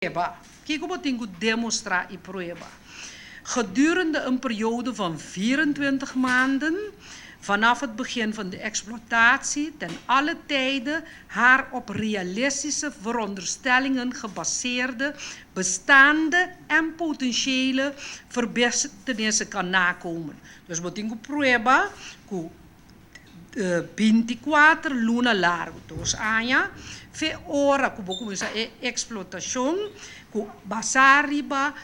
Prueba. Kiko bo tin ku demostrá i prueba? Gedurende een periode van 24 maanden vanaf het begin van de exploitatie ten alle tijde haar op realistische veronderstellingen gebaseerde bestaande en potentiële verbintenis kan nakomen. Dus bo tin ku prueba ku 24 luna largu, 2 aña, fe ora ku bo kuminsá e eksplotashon, ku basá riba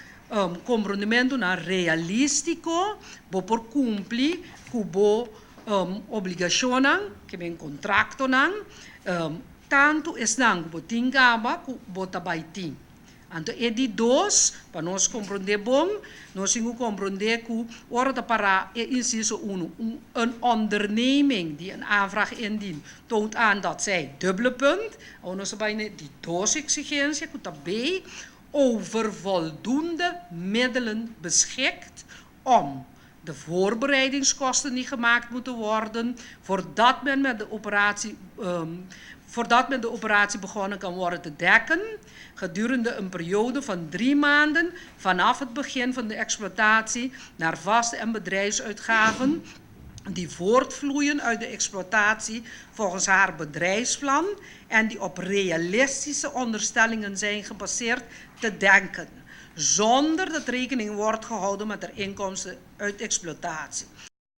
komprondementunan realístiko, bo por kumpli ku bo obligashonnan, ke men kontraktonan, tantu esnan ku bo tin kaba ku bo ta bai tin. Anto e di dos, pa nos komprondé bon, nos tin ku komprondé ku ora ta para e inciso 1, een onderneming die een aanvraag indient, toont aan dat zij, dubbele punt, awor nos bai di dos eksigensia, ku ta B, over voldoende middelen beschikt om de voorbereidingskosten die gemaakt moeten worden voordat met de operatie begonnen kan worden te dekken gedurende een periode van 3 maanden vanaf het begin van de exploitatie naar vaste en bedrijfsuitgaven die voortvloeien uit de exploitatie volgens haar bedrijfsplan en die op realistische onderstellingen zijn gebaseerd te denken, zonder dat rekening wordt gehouden met de inkomsten uit exploitatie.